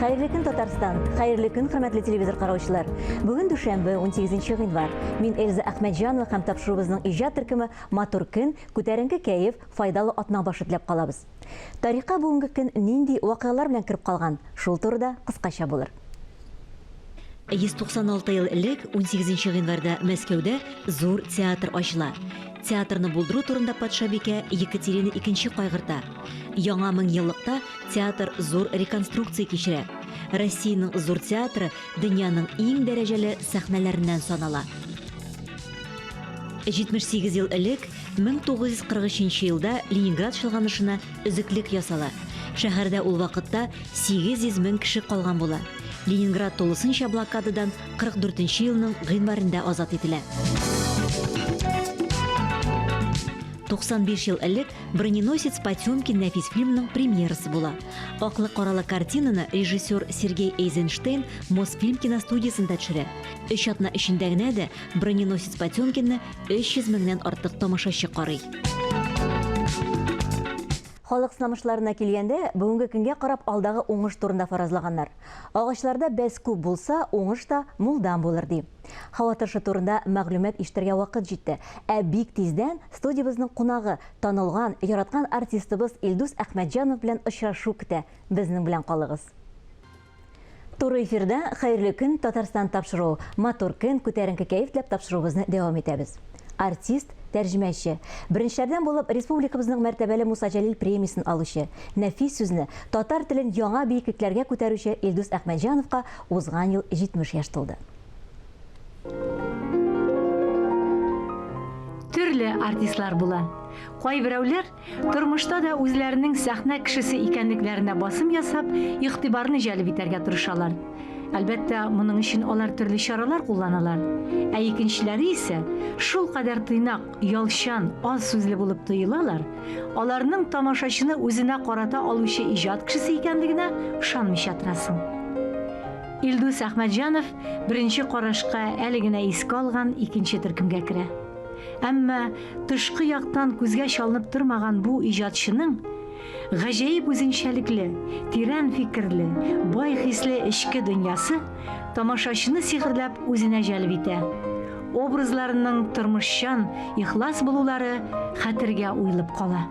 Хәерле көн, Татарстан! Хәерле көн, хөрмәтле телевизор караучылар! Бүген дүшәмбе, 18 гыйнвар. Мин Эльза Әхмәтҗанова һәм тапшыруыбызның иҗат төркеме Матур көн, күтәренке кәеф, файдалы атна башы теләп калабыз. Тарихка бүгенге көн нинди вакыйгалар белән кереп калган, шул турыда кыскача булыр. 196 ел элек, 18 гыйнварда Мәскәүдә Зур театр ачыла. Театрны булдыру турында патшабикә Екатерина II кайгырта. Яңа меңьеллыкта театр зур реконструкция кичерә. Россиянең Зур театры дөньяның иң дәрәҗәле сәхнәләреннән санала. 78 ел элек, 1943 елда Ленинград чолганышына өзеклек ясала. Шәһәрдә ул вакытта 800 мең кеше калган була. Ленинград тулысынча блокададан 44 нче елның гыйнварында азат ителә. 95 ел элек Броненосец Потемкин нәфис фильмының премьерасы була. Аклы-каралы картинаны режиссер Сергей Эйзенштейн Мосфильм киностудиясендә төшерә. Өч атна эчендә генә дә Броненосец Потемкинны 300 меңнән артык тамашачы карый. Халык сынамышларына килгәндә, бүгенге көнгә карап алдагы уңыш турында фаразлаганнар. Агачларда бәс күп булса, уңыш та мулдан булыр, ди. Һава торышы турында мәгълүмат ишетергә вакыт җитте. Ә бик тиздән студиябезнең кунагы, танылган, яраткан артистыбыз Илдус Әхмәтҗанов белән очрашу көтә. Безнең белән калыгыз. Туры эфирда Хәерле көн, Татарстан тапшыруы. Матур көн, күтәренке кәеф теләп тапшыруыбызны дәвам итәбез. Артист, тәрҗемәче. Беренчеләрдән булып республикабызның мәртәбәле Муса Җәлил премиясен алучы, нәфис сүзне, татар телен яңа биеклекләргә күтәрүче Илдус Әхмәтҗановка узган ел 70 яшь тулды. Төрле артистлар була. Кайберәүләр Тормышта да үзләренең сәхнә кешесе икәнлекләренә басым ясап, игътибарны җәлеп итәргә тырышалар. Әлбәттә, моның өчен алар төрле чаралар кулланалар. Ә икенчеләре исә шулкадәр тыйнак, оялчан, аз сүзле булып тоелалар, аларның тамашачыны үзенә карата алучы иҗат кешесе икәнлегенә ышанмыйча торасың. Илдус Әхмәтҗанов беренче карашка әле генә искә алган икенче төркемгә керә. Әмма тышкы яктан күзгә чалынып тормаган бу иҗатчының гаҗәеп үзенчәлекле, тирән фикерле, бай хисле эчке дөньясы тамашачыны сихерләп үзенә җәлеп итә. Образларының тормышчан, ихлас булулары хәтергә уелып кала.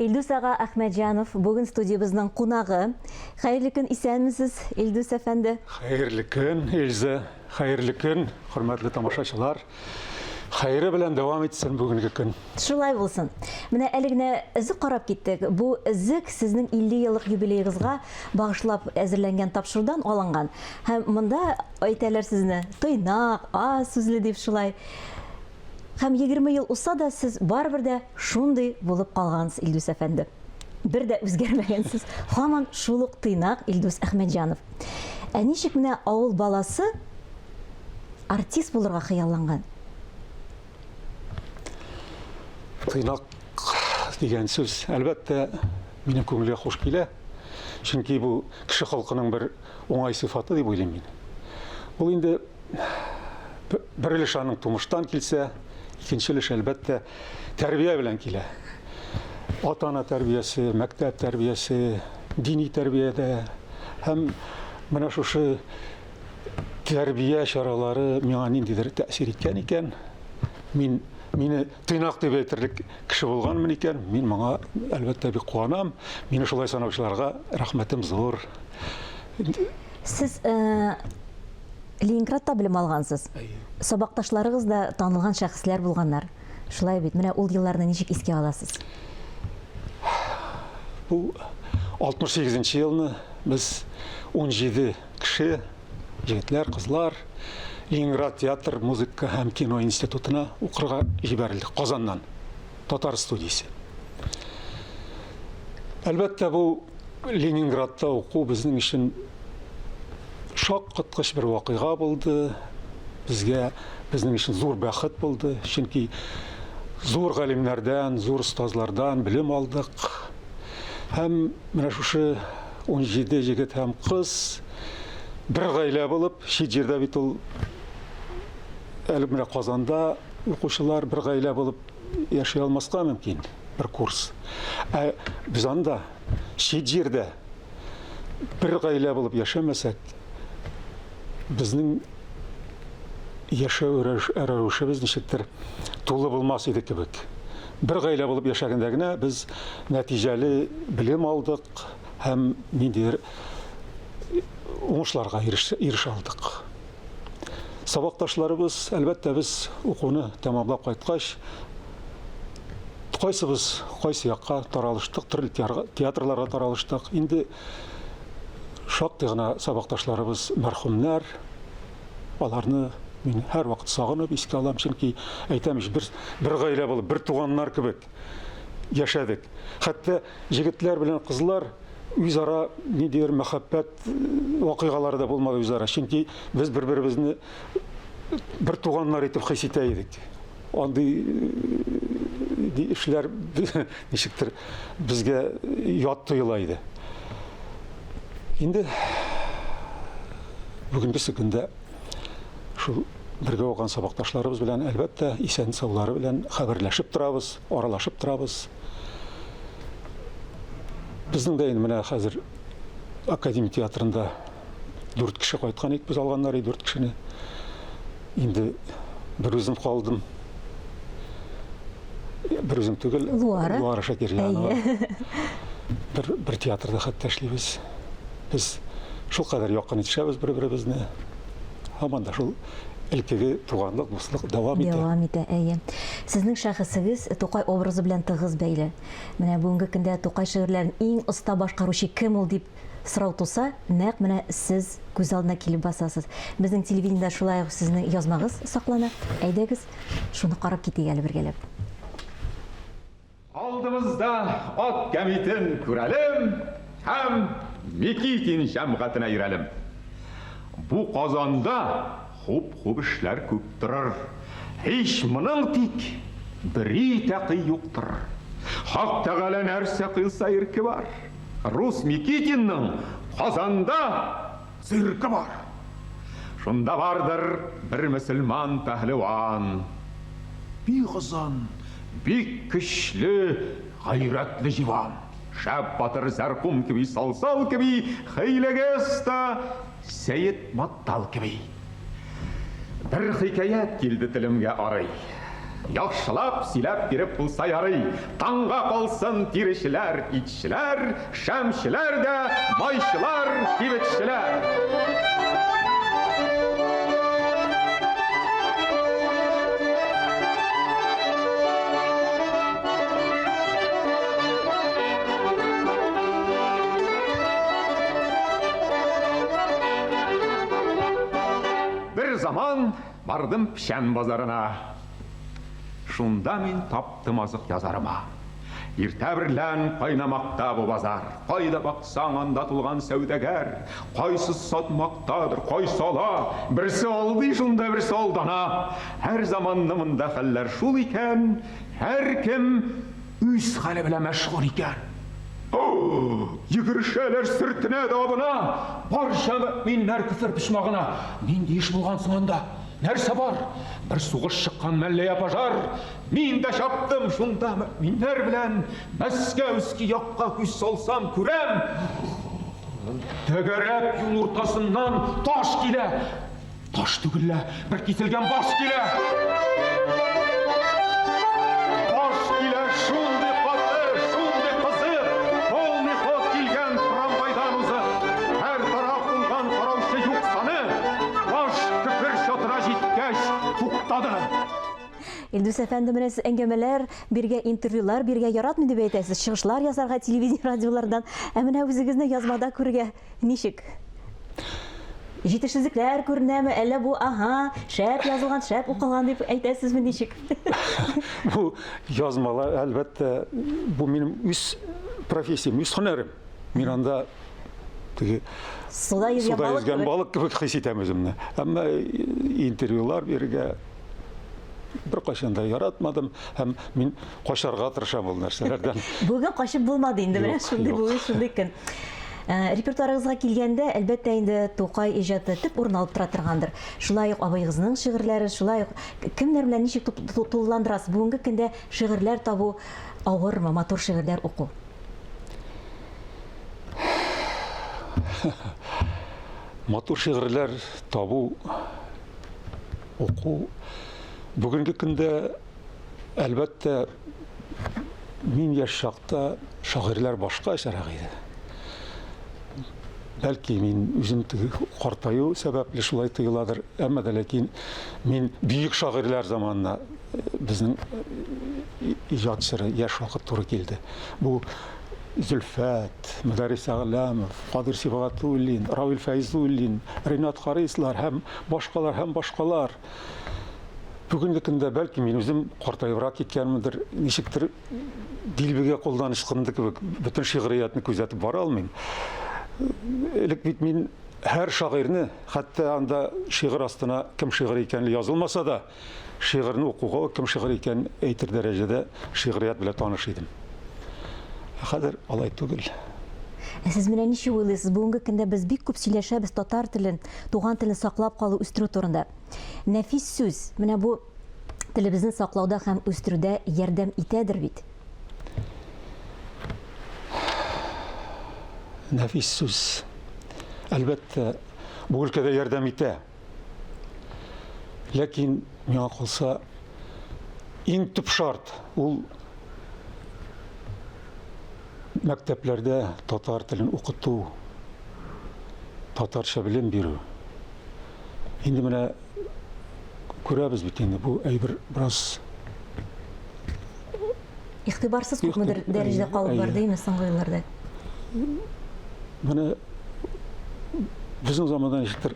Илдус ага Әхмәтҗанов бүген студиябезнең кунагы. Хәерле көн, исәнмесез, Илдус әфәнде. Хәерле көн, Эльза. Хәерле көн, хөрмәтле тамашачылар. Хәере белән дәвам итсен бүгенге көн. Шулай булсын. Менә әле генә өзек карап киттек. Бу өзек сезнең 50 еллык юбилеегызга багышлап әзерләнгән тапшырудан алынган. Һәм монда әйтәләр сезне тыйнак, аз сүзле дип шулай. Һәм 20 ел узса да сез барыбер дә шундый булып калгансыз, Илдус әфәнде. Бер дә үзгәрмәгәнсез. Һаман шул ук тыйнак Илдус Әхмәтҗанов. Ә ничек менә авыл баласы артист булырга хыялланган? Тыйнак дигән сүз, әлбәттә, минем күңелгә хуш килә. Чөнки бу кеше холкының бер уңай сыйфаты дип уйлыйм мин. Ул инде бер өлеш аның тумыштан килсә, икенче өлеш, әлбәттә, тәрбия белән килә. Ата-ана тәрбиясе, мәктәп тәрбиясе, дини тәрбия дә. Һәм менә шушы тәрбия чаралары миңа ниндидер тәэсир иткән икән, мин мине тыйнак дип әйтерлек кеше булганмын икән, мин моңа әлбәттә бик куанам. Мине шулай санаучыларга рәхмәтем зур. Сез э, Ленинградта белем алгансыз. Сабакташларыгыз да танылган шәхесләр булганнар. Шулай бит. Менә ул елларны ничек искә аласыз? Бу 68 нче елны без 17 кеше, егетләр, кызлар, Ленинград театр, музыка һәм кино институтына укырга җибәрелдек Казаннан. Татар студиясе. Әлбәттә, бу Ленинградта уку безнең өчен шаккаткыч бер вакыйга булды. Безгә, безнең өчен зур бәхет булды, чөнки зур галимнәрдән, зур остазлардан белем алдык. Һәм менә шушы 17 егет һәм кыз бер гаилә булып, чит җирдә бит ул әле менә Казанда укучылар бер гаилә булып яши алмаска мөмкин, бер курс. Ә без анда чит җирдә. бер гаилә булып яшәмәсәк, безнең яшәү рәвешебез ничектер тулы булмас иде кебек. Бер гаилә булып яшәгәндә генә без нәтиҗәле белем алдык һәм ниндидер уңышларга ирешә алдык. Сабакташларыбыз, әлбәттә, без укуны тәмамлап кайткач, кайсыбыз кайсы якка таралыштык, төрле театрларга таралыштык. Инде шактый гына сабакташларыбыз мәрхүмнәр. Аларны мин һәрвакыт сагынып искә алам, чөнки әйтәм ич, бер, бер гаилә булып, бер туганнар кебек яшәдек. Хәтта җегетләр белән кызлар үзара ниндидер мәхәббәт э, вакыйгалары да булмады үзара. Чөнки без бер-беребезне бер туганнар итеп хис итә идек. Андый э, эшләр ничектер безгә ят тоела иде. Инде бүгенгесе көндә шул бергә укыган сабакташларыбыз белән, әлбәттә, исән-саулары белән хәбәрләшеп торабыз, аралашып торабыз. Безнең дә инде менә хәзер академия театрында дүрт кеше кайткан идек, без алганнар иде дүрт кешене. Инде бер үзем калдым. Бер үзем түгел, Луара, Луара Шакирҗанова. Бер, бер театрда хәтта эшлибез. Без шулкадәр якын итешәбез бер-беребезне. Һаман да шул элеккеге туганлык, дуслык дәвам итә. Дәвам итә, әйе. Сезнең шәхесегез Тукай образы белән тыгыз бәйле. Менә бүгенге көндә Тукай шигырьләрен иң оста башкаручы кем ул дип сорау туса, нәкъ менә сез күз алдына килеп басасыз. Безнең телевидениедә шулай ук сезнең язмагыз саклана. Әйдәгез, шуны карап китик әле бергәләп. Алдыбызда ат кәмитен күрәлем һәм Никитин җәмгатенә йөрәлем. Бу Казанда хуп-хуп эшләр күп торыр. Һич моның тик бери тәкый юктыр. Хак Тәгалә нәрсә кыйлса ирке бар. Рус Микитинның Казанда циркы бар. Шунда бардыр бер мөселман пәһлеван. Бик озын, бик көчле, гайрәтле җиван. Шәп батыр зәркум кеби, салсал кеби, хәйләгә оста Сәет Баттал кеби. Бер хикәят килде телемгә арый. Яхшылап сөйләп биреп булса ярый. Таңга калсын тиречеләр, итчеләр, шәмчеләр дә, майчылар, кибетчеләр. Бер заман бардым печән базарына. Шунда мин таптым азык язарыма. Иртә берлән кайнамакта бу базар. Кайда баксаң, анда тулган сәүдәгәр. Кайсы сатмактадыр, кайсы ала. Берсе алдый шунда, берсе алдана. Һәр заманны монда хәлләр шул икән, һәркем Үз хәле белән мәшгуль икән. Йөгерешәләр, сөртенә дә абына. Барча мөэминнәр көфер почмагына. Нинди эш булган соң анда? Нәрсә бар? Бер сугыш чыккан мәллә я пожар? Мин дә чаптым шунда мөэминнәр белән. Мәскәүский якка күз салсам, күрәм, тәгәрәп юл уртасыннан таш килә. Таш түгел лә, бер киселгән баш килә. Баш килә шундый каты, шундый кызык, полный ход килгән трамвайдан узып. Һәр тараф булган караучы юк саны, баш күпер чатына җиткәч туктады. Илдус әфәнде, менә сез әңгәмәләр биргә, интервьюлар биргә яратмый дип әйтәсез, чыгышлар ясарга телевидение, радиолардан. Ә менә үзегезне язмада күрергә Ничек? Җитешсезлекләр күренәме, әллә бу, аһа, шәп язылган, шәп укылган дип әйтәсезме, ничек? Бу язмалар, әлбәттә, бу минем үз профессиям, үз һөнәрем. Мин анда теге суда йөзгән суда балык йөзгән кебек. балык кебек хис итәм үземне. Әмма интервьюлар бирергә беркайчан да яратмадым һәм мин качарга тырышам ул нәрсәләрдән. Бүген качып булмады инде, менә Юк, шундый юк. бүген шундый көн. Э, репертуарыгызга килгәндә, әлбәттә инде Тукай иҗаты төп урын алып тора торгандыр. Шулай ук абыегызның шигырьләре, шулай ук кемнәр белән ничек тулыландырасыз? Бүгенге көндә шигырьләр табу авырмы, матур шигырьләр уку? Матур шигырьләр табу, уку бүгенге көндә, әлбәттә, мин яшь чакта шагыйрьләр башкачарак иде. Бәлки мин үзем теге картаю сәбәпле шулай тоеладыр, әмма дә ләкин мин бөек шагыйрьләр заманына э, безнең э, иҗат чоры, яшь вакыт туры килде. Бу Зөлфәт, Мөдәррис Әгъләмов, Кадыйр Сибгатуллин, Равил Фәйзуллин, Ринат Харислар һәм башкалар һәм башкалар. Бүгенге көндә бәлки мин үзем картаебрак киткәнмендер, ничектер дилбегә кулдан ычкынды кебек, бөтен шигъриятне күзәтеп бара алмыйм. Элек бит мин һәр шагыйрьне, хәтта анда шигырь астына кем шигырь икәнлеге язылмаса да, шигырьне укуга ук кем шигырь икәнен әйтер дәрәҗәдә шигърият белән таныш идем. Ә хәзер алай түгел. Ә сез менә ничек уйлыйсыз, бүгенге көндә без бик күп сөйләшәбез татар телен, туган телне саклап калу, үстерү турында. Нәфис сүз, менә бу телебезне саклауда һәм үстерүдә ярдәм итәдер бит? Нәфис сүз, әлбәттә, бу өлкәдә ярдәм итә. Ләкин миңа калса, иң төп шарт ул мәктәпләрдә татар телен укыту, татарча белем бирү. Инде менә күрәбез бит инде бу әйбер бераз игътибарсыз күпмедер дәрәҗәдә калып барды инде соңгы елларда. Менә безнең заманда ничектер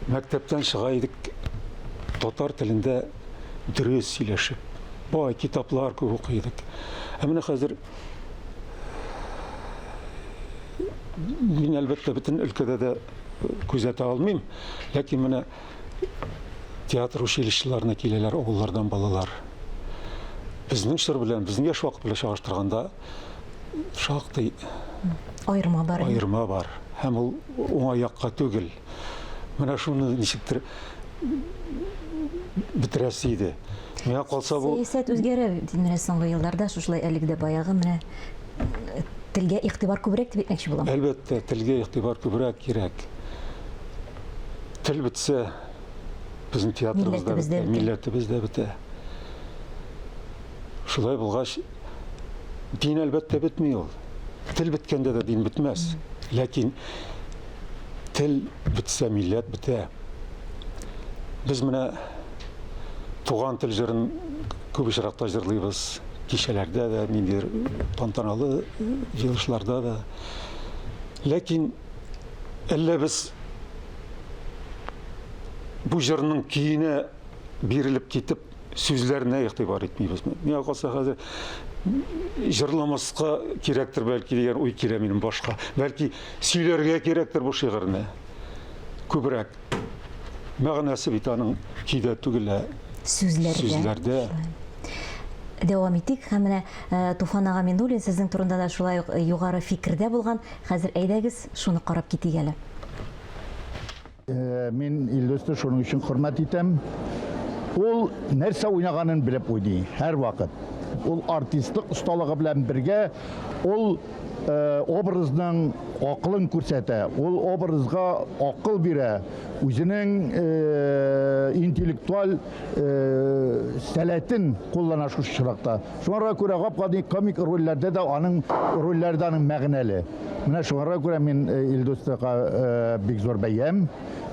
мәктәптән чыга идек татар телендә дөрес сөйләшеп, бай китаплар күп укый идек. Ә менә хәзер мин әлбәттә бөтен өлкәдә дә күзәтә алмыйм, ләкин менә театр училищеларына киләләр авыллардан балалар. Безнең чор белән, безнең яшь вакыт белән чагыштырганда шактый аерма бар. Аерма бар. Һәм ул уңай якка түгел. Менә шуны ничектер бетерәсе иде. Миңа калса бу Сәясәт үзгәрә бит менә соңгы елларда, шушылай әлеге дә баягы менә телгә игътибар күбрәк дип әйтмәкче булам. Әлбәттә, телгә игътибар күбрәк кирәк. Тел бетсә, безнең театрыбыз да бетә, милләтебез дә бетә. Шулай булгач, дин әлбәттә бетми ул. Тел беткәндә дә дин бетмәс. Ләкин тел бетсә, милләт бетә. Без менә туган тел җырын күп очракта җырлыйбыз. Кичәләрдә дә, ниндидер тантаналы җыелышларда да. Ләкин әллә без бу җырның көенә бирелеп китеп, сүзләренә игътибар итмибезме? Миңа калса хәзер җырламаска кирәктер бәлки дигән уй килә минем башка. Бәлки сөйләргә кирәктер бу шигырьне. Күбрәк. Мәгънәсе бит аның көйдә түгел, ә сүзләрдә. Сүзләрдә. Дәвам итик. Һәм менә э, Туфан ага Миннуллин сезнең турында да шулай ук югары фикердә булган. Хәзер әйдәгез, шуны карап китик әле. Э, мин Илдусны шуның өчен хөрмәт итәм. Ул нәрсә уйнаганын белеп уйный һәрвакыт. Ул артистлык осталыгы белән бергә ул э, образның акылын күрсәтә. Ул образга акыл бирә, үзенең э, интеллектуаль сәләтен куллана шушы очракта. Шуңарга күрә гап-гади комик рольләрдә дә аның рольләре дә аның мәгънәле. Менә шуңарга күрә мин э, Илдусга э, бик зур бәям.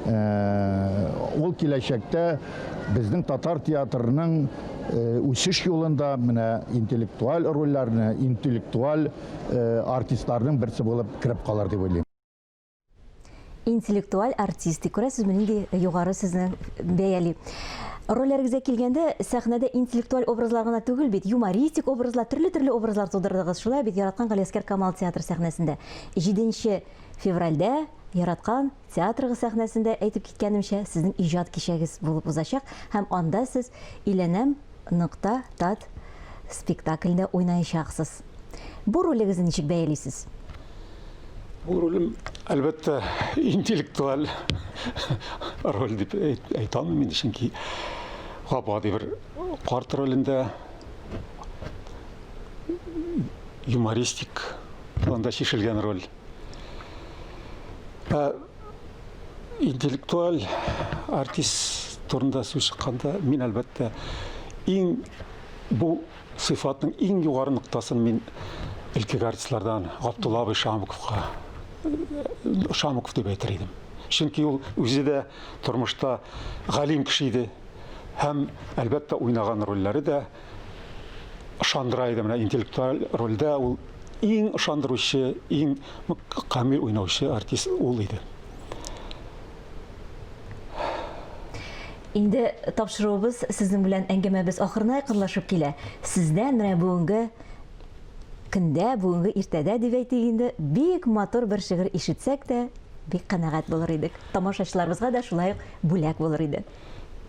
Э, ул киләчәктә безнең татар театрының үсеш юлында менә интеллектуаль рольләрне, интеллектуаль артистларның берсе булып кереп калыр дип уйлыйм. Интеллектуаль артист дип күрәсезме, нинди югары сезне бәяли. Рольләрегезгә килгәндә, сәхнәдә интеллектуаль образлар гына түгел бит, юмористик образлар, төрле-төрле образлар тудырдыгыз. Шулай бит, яраткан Галиәсгар Камал театры сәхнәсендә. 7 февральдә яраткан театрыгыз сәхнәсендә, әйтеп киткәнемчә, сезнең иҗат кичәгез булып узачак һәм анда сез Өйләнәм нокта тат спектаклендә уйнаячаксыз. Бу ролегезне ничек бәялисез? Бу ролем, әлбәттә, интеллектуаль роль дип әйтә алмыйм инде, чөнки гап-гади бер карт ролендә юмористик планда чишелгән роль. Ә интеллектуаль артист турында сүз чыкканда, мин, әлбәттә, иң бу сыйфатның иң югары ноктасын мин элеккеге артистлардан Габдулла абый Шамуковка Шамуков дип әйтер идем. Чөнки ул үзе дә тормышта галим кеше иде. Һәм, әлбәттә, уйнаган рольләре дә ышандыра иде. Менә интеллектуаль рольдә ул иң ышандыручы, иң камил уйнаучы артист ул иде. Инде тапшыруыбыз сезнең белән әңгәмәбез ахырына якынлашып килә. Сездән менә бүгенге көндә, бүгенге иртәдә дип әйтик инде, бик матур бер шигырь ишетсәк тә, бик канәгать булыр идек. Тамашачыларыбызга да шулай ук бүләк булыр иде.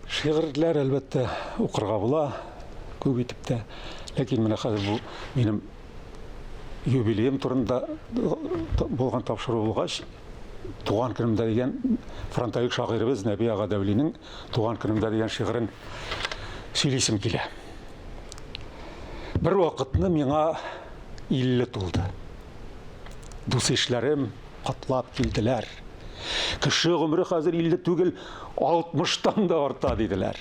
Шигырьләр, әлбәттә, укырга була, күп итеп тә. Ләкин менә хәзер бу минем юбилеем турында булган тапшыру булгач, туган көнемдә дигән фронтовик шагыйребез Нәби ага Дәүлинең туган көнемдә дигән шигырен сөйлисем килә. Бер вакытны миңа 50 тулды. Дус-ишләрем Котлап килделәр. Кеше гомере хәзер 50 түгел, 60-тан да арта, диделәр.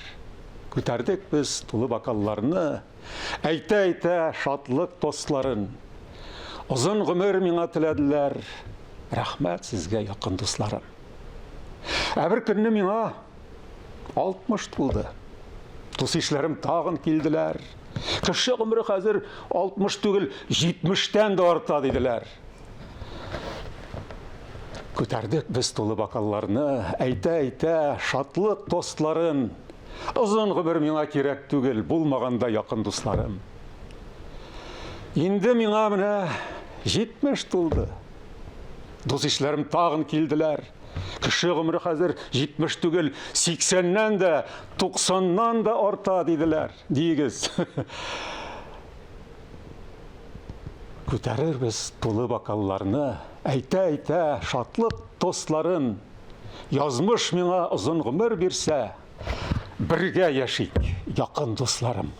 Күтәрдек без тулы бокалларны, әйтә-әйтә шатлык тостларын. Озын гомер миңа теләделәр. Рәхмәт сезгә, якын дусларым. Ә бер көнне миңа 60 тулды. Дус-ишләрем тагын килделәр. Кеше гомере хәзер 60 түгел, 70-тән дә арта, диделәр. Күтәрдек без тулы бокалларны, әйтә-әйтә шатлык тостларын. Озын гомер миңа кирәк түгел, булмаганда якын дусларым. Инде миңа менә 70 тулды. Дус-ишләрем тагын килделәр. Кеше гомере хәзер 70 түгел, 80-нән дә, 90-нан да арта, диделәр. Диегез. Күтәрербез тулы бокалларны, Әйтә-әйтә шатлык тостларын. Язмыш миңа озын гомер бирсә, Бергә яшик, якын дусларым.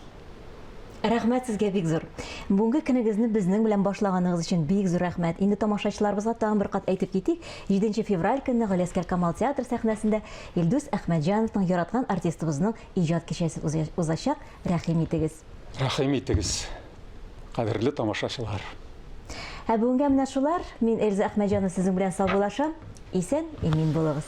Рәхмәт сезгә бик зур. Бүгенге көнегезне безнең белән башлаганыгыз өчен бик зур рәхмәт. Инде тамашачыларыбызга тагын бер кат әйтеп китик, 7 февраль көнне Галиәсгар Камал театры сәхнәсендә Илдус Әхмәтҗановның яраткан артистыбызның иҗат кичәсе узачак. Рәхим итегез. Рәхим итегез, кадерле тамашачылар. Ә бүгенгә менә шулар. Мин Эльза Әхмәтҗанова сезнең белән саубуллашам. Исән, имин булыгыз.